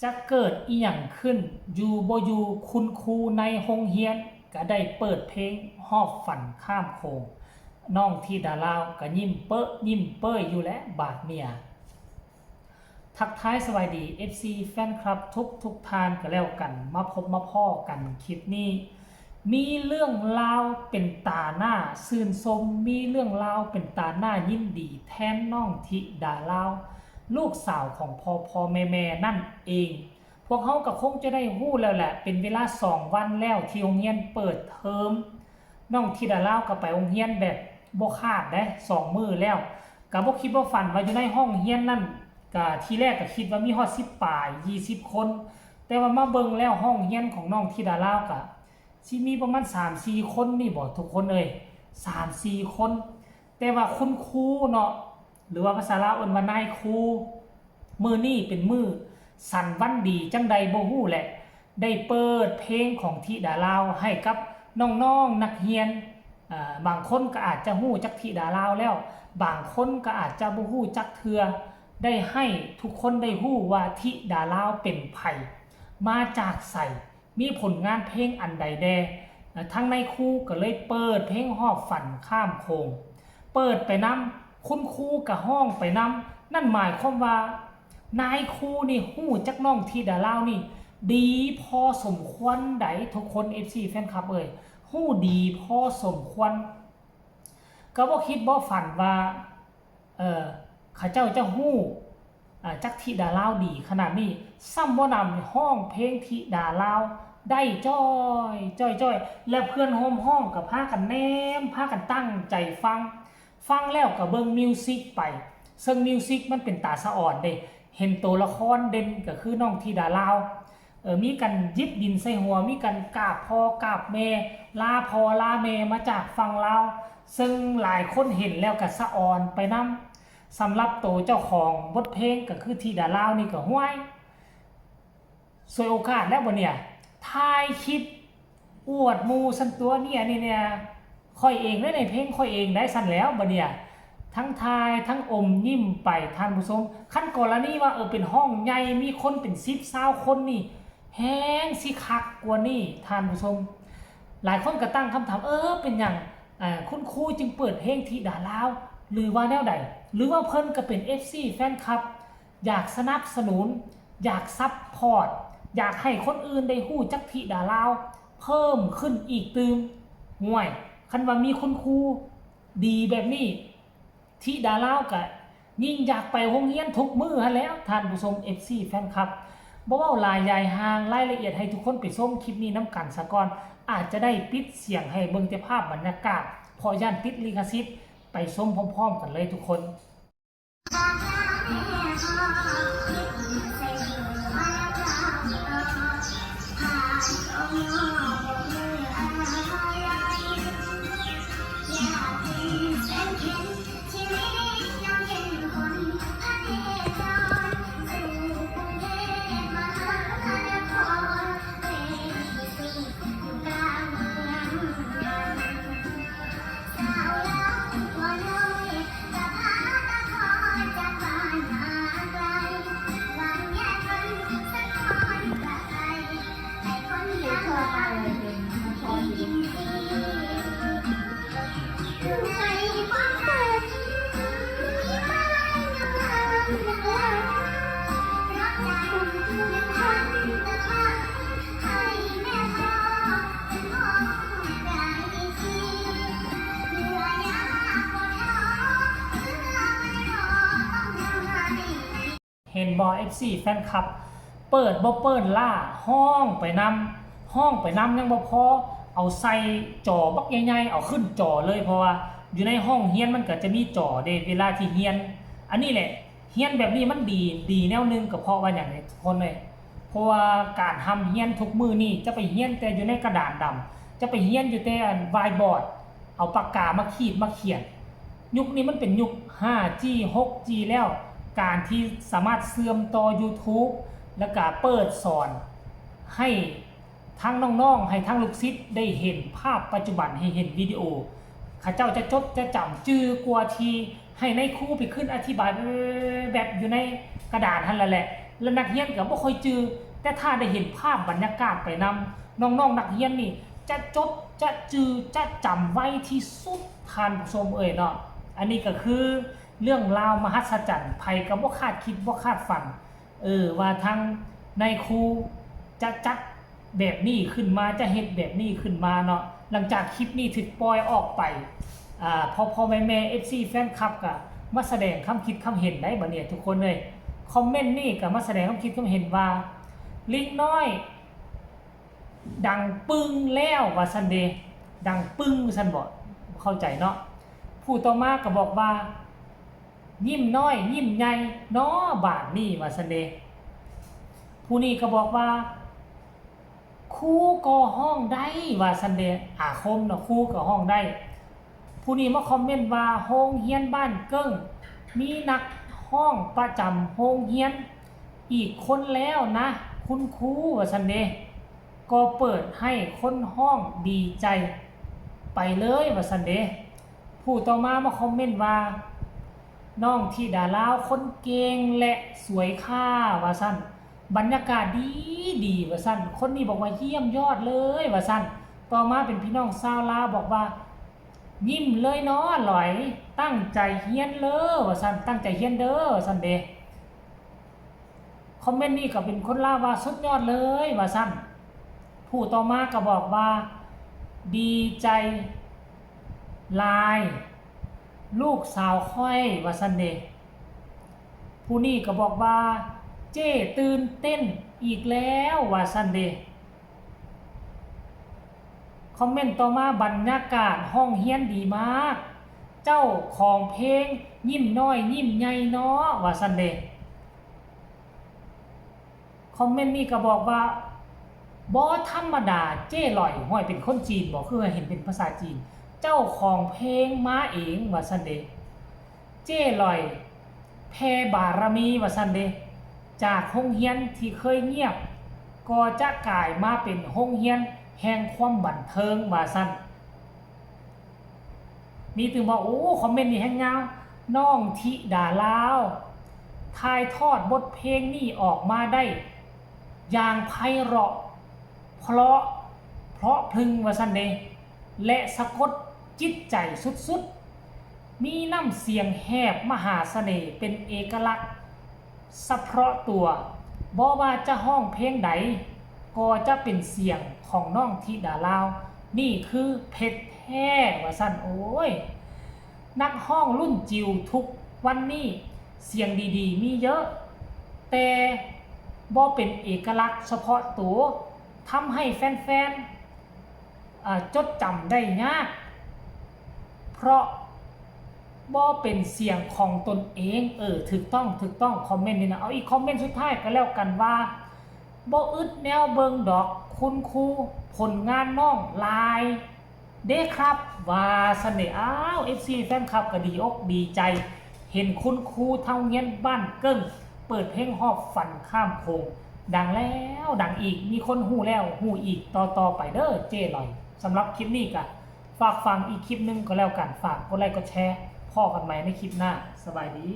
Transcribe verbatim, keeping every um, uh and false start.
จักเกิดอิหยังขึ้น อยู่บ่อยู่คุณครูในโฮงเฮียนก็ได้เปิดเพลงฮอบฝันข้ามโขง น้องธิดาลาวก็ยิ้มเป๊ะยิ้มเป้ยอยู่แหละบาดเนี่ย ทักทายสวัสดี เอฟซี แฟนคลับทุกทุกท่านก็แล้วกัน มาพบมาพ้อกันคลิปนี้ มีเรื่องราวเป็นตาหน้าซื่นชม มีเรื่องราวเป็นตาหน้ายินดีแทนน้องธิดาลาว ลูกสาวของพ่อพ่อแม่แม่นั่นเอง พวกเขาก็คงจะได้ฮู้แล้วแหละ เป็นเวลาสองวันแล้วที่โฮงเฮียนเปิดเทอม น้องธิดาลาวก็ไปโฮงเฮียนแบบบ่ขาดเด้ สองมื้อแล้ว ก็บ่คิดบ่ฝันว่าอยู่ในห้องเฮียนนั่น ก็ทีแรกก็คิดว่ามีฮอดสิบปลาย ยี่สิบคน แต่ว่ามาเบิ่งแล้วห้องเฮียนของน้องธิดาลาวก็สิมีประมาณสามสี่คนนี่บ่ทุกคนเอ้ย สามสี่คน แต่ว่าคุณครูเนาะ หรือว่าภาษาลาวเอิ้นว่านายครู มื้อนี้เป็นมื้อสันวันดีจั่งใดบ่ฮู้แหละ ได้เปิดเพลงของธิดาลาวให้กับน้องๆนักเฮียน อ่า บางคนก็อาจจะฮู้จักธิดาลาวแล้ว บางคนก็อาจจะบ่ฮู้จักเทื่อ ได้ให้ทุกคนได้ฮู้ว่าธิดาลาวเป็นไผ มาจากไส มีผลงานเพลงอันใดแด่ อ่า ทางนายครูก็เลยเปิดเพลงฮอบฝันข้ามโขง เปิดไปนำ คุณครูก็ฮ้องไปนำ นั่นหมายความว่า นายครูนี่ฮู้จักน้องธิดาลาวนี่ ดีพอสมควรใดทุกคน เอฟซี แฟนคลับเอ้ย ฮู้ดีพอสมควร ก็บ่คิดบ่ฝันว่า เอ่อ เขาเจ้าจะฮู้ อ่า จักธิดาลาวดีขนาดนี้ ซ้ำบ่นำฮ้องเพลงธิดาลาวได้จ้อยจ้อยจ้อย และเพื่อนร่วมห้องก็พากันแนม พากันตั้งใจฟัง ฟังแล้วก็เบิ่งมิวสิกไป ซึ่งมิวสิกมันเป็นตาสะออนเด้ เห็นตัวละครเด่นก็คือน้องธิดาลาว เออ มีการหยิบดินใส่หัว มีการกราบพ่อกราบแม่ ลาพ่อลาแม่มาจากฝั่งลาว ซึ่งหลายคนเห็นแล้วก็สะออนไปนำ สำหรับตัวเจ้าของบทเพลงก็คือธิดาลาวนี่ก็ห้วย ฉวยโอกาสแล้วบ่เนี่ย ถ่ายคลิปอวดหมู่ซั่นตั๊ว เนี่ย นี่เนี่ย ข้อยเองเด้ ในเพลงข้อยเองได้ซั่นแล้วบ่เนี่ย ทั้งถ่ายทั้งอมยิ้มไปท่านผู้ชม คันกรณีว่า เออ เป็นห้องใหญ่มีคนเป็นสิบซาวคนนี่ แฮงสิคักกว่านี้ท่านผู้ชม หลายคนก็ตั้งคำถาม เออ เป็นหยัง อ่า คุณครูจึงเปิดเพลงธิดาลาว หรือว่าแนวใด หรือว่าเพิ่นก็เป็น เอฟซี แฟนคลับ อยากสนับสนุน อยากซัพพอร์ต อยากให้คนอื่นได้ฮู้จักธิดาลาว เพิ่มขึ้นอีกตื่ม ห่วย คันว่ามีคุณครูดีแบบนี้ ธิดาลาวก็ยิ่งอยากไปโฮงเฮียนทุกมื้อหั้นแหล้ว ท่านผู้ชม เอฟซี แฟนคลับ บ่เว้าหลายยายห่าง รายละเอียดให้ทุกคนไปชมคลิปนี้นำกันซะก่อน อาจจะได้ปิดเสียงให้เบิ่งแต่ภาพบรรยากาศ เพราะย้านติดลิขสิทธิ์ ไปชมพร้อมๆกันเลยทุกคนเห็นบ่ เอฟซี แฟนคลับ เปิดบ่เปิดล่า ฮ้องไปนำ ฮ้องไปนำยังบ่พอ เอาใส่จอบักใหญ่ๆ เอาขึ้นจอเลย เพราะว่าอยู่ในห้องเฮียนมันก็จะมีจอเด้ เวลาที่เฮียน อันนี้แหละ เฮียนแบบนี้มันดี ดีแนวหนึ่งก็เพราะว่าหยังนี่ทุกคนเอ้ย เพราะว่าการร่ำเฮียนทุกมื้อนี้จะไปเฮียนแต่อยู่ในกระดานดำ จะไปเฮียนอยู่แต่อันไวท์บอร์ด เอาปากกามาขีดมาเขียน ยุคนี้มันเป็นยุค ห้าจี หกจี แล้ว การที่สามารถเชื่อมต่อ YouTube แล้วก็เปิดสอนให้ทั้งน้องๆ ให้ทั้งลูกศิษย์ได้เห็นภาพปัจจุบัน ให้เห็นวิดีโอ เขาเจ้าจะจดจะจำ จื่อกว่าที่ให้นายครูไปขึ้นอธิบายแบบอยู่ในกระดานหั้นละแหละ และนักเรียนก็บ่ค่อยจื่อ แต่ถ้าได้เห็นภาพบรรยากาศไปนำ น้องๆนักเรียนนี่จะจด จะจื่อ จะจำไว้ที่สุด ท่านผู้ชมเอ่ยเนาะ อันนี้ก็คือเรื่องราวมหัศจรรย์ ไผก็บ่คาดคิดบ่คาดฝัน เออ ว่าทางนายครูจะจัดแบบนี้ขึ้นมา จะเฮ็ดแบบนี้ขึ้นมาเนาะ หลังจากคลิปนี้ถูกปล่อยออกไป อ่า พ่อๆแม่ๆ เอฟซี แฟนคลับก็มาแสดงความคิดความเห็นได้บัดนี้ทุกคนเลย คอมเมนต์นี่ก็มาแสดงความคิดความเห็นว่า ลิงน้อย ดังปึ้งแล้วว่าซั่นเด้ ดังปึ้งซั่นบ่ เข้าใจเนาะ ผู้ต่อมาก็บอกว่า ยิ้มน้อยยิ้มใหญ่น้อบาดนี้ว่าซั่นเด้ ผู้นี้ก็บอกว่า ครูก็ฮ้องได้ว่าซั่นเด้ อาคมเนาะ ครูก็ฮ้องได้ ผู้นี้มาคอมเมนต์ว่า โฮงเฮียนบ้านเกิ้ง มีนักฮ้องประจำโฮงเฮียน อีกคนแล้วนะ คุณครูว่าซั่นเด้ ก็เปิดให้คนฮ้องดีใจไปเลยว่าซั่นเด้ ผู้ต่อมามาคอมเมนต์ว่า น้องธิดาลาวคนเก่งและสวยค่ะว่าซั่น บรรยากาศดีดีว่าซั่น คนนี้บอกว่าเยี่ยมยอดเลยว่าซั่น ต่อมาเป็นพี่น้องชาวลาวบอกว่า ยิ้มเลยเนาะหลอย ตั้งใจเฮียนเลยว่าซั่น ตั้งใจเฮียนเด้อว่าซั่นเด้ คอมเมนต์นี้ก็เป็นคนลาวว่าสุดยอดเลยว่าซั่น ผู้ต่อมาก็บอกว่า ดีใจหลาย ลูกสาวข้อยว่าซั่นเด้ ผู้นี้ก็บอกว่า เจ้ตื่นเต้นอีกแล้วว่าซั่นเด้ คอมเมนต์ต่อมา บรรยากาศห้องเฮียนดีมาก เจ้าของเพลงยิ้มน้อยยิ้มใหญ่เนาะว่าซั่นเด้ คอมเมนต์นี้ก็บอกว่า บ่ธรรมดา เจ้หลอย ห้วย เป็นคนจีนบ่ คือเห็นเป็นภาษาจีน เจ้าของเพลงมาเองว่าซั่นเด้ เจ้หลอย แผ่บารมีว่าซั่นเด้ จากโฮงเฮียนที่เคยเงียบ ก็จะกลายมาเป็นโฮงเฮียนแห่งความบันเทิงว่าซั่น มีตึงบอก โอ้ คอมเมนต์นี่แฮงยาว น้องธิดาลาว ถ่ายทอดบทเพลงนี่ออกมาได้ อย่างไพเราะ เพราะ เพราะพรึงว่าซั่นเด้ และสะกดจิตใจสุดๆ มีน้ำเสียงแหบมหาเสน่ห์เป็นเอกลักษณ์เฉพาะตัว บ่ว่าจะฮ้องเพลงใด ก็จะเป็นเสียงของน้องธิดาลาว นี่คือเพชรแท้ว่าซั่น โอ้ย นักฮ้องรุ่นจิ๋วทุกวันนี้เสียงดีๆ มีเยอะ แต่บ่เป็นเอกลักษณ์เฉพาะตัว ทำให้แฟนๆ อ่า จดจำได้ยาก เพราะบ่เป็นเสียงของตนเอง เออ ถูกต้อง ถูกต้อง คอมเมนต์นี่นะ เอาอีกคอมเมนต์สุดท้ายก็แล้วกันว่า บ่อึดแนวเบิ่งดอกคุณครู ผลงานน้องหลายเด้ครับ ว่าซั่นเด้ อ้าว เอฟซี แฟนคลับก็ดีอกดีใจ เห็นคุณครูทางโรงเรียนบ้านเกิ้ง เปิดเพลงฮอบฝันข้ามโขง ดังแล้วดังอีก มีคนฮู้แล้วฮู้อีก ต่อๆ ไปเด้อ เจ้หลอย สำหรับคลิปนี้ก็ฝากฟังอีกคลิปหนึ่งก็แล้วกัน ฝากกดไลค์กดแชร์ พ้อกันใหม่ในคลิปหน้า สบายดี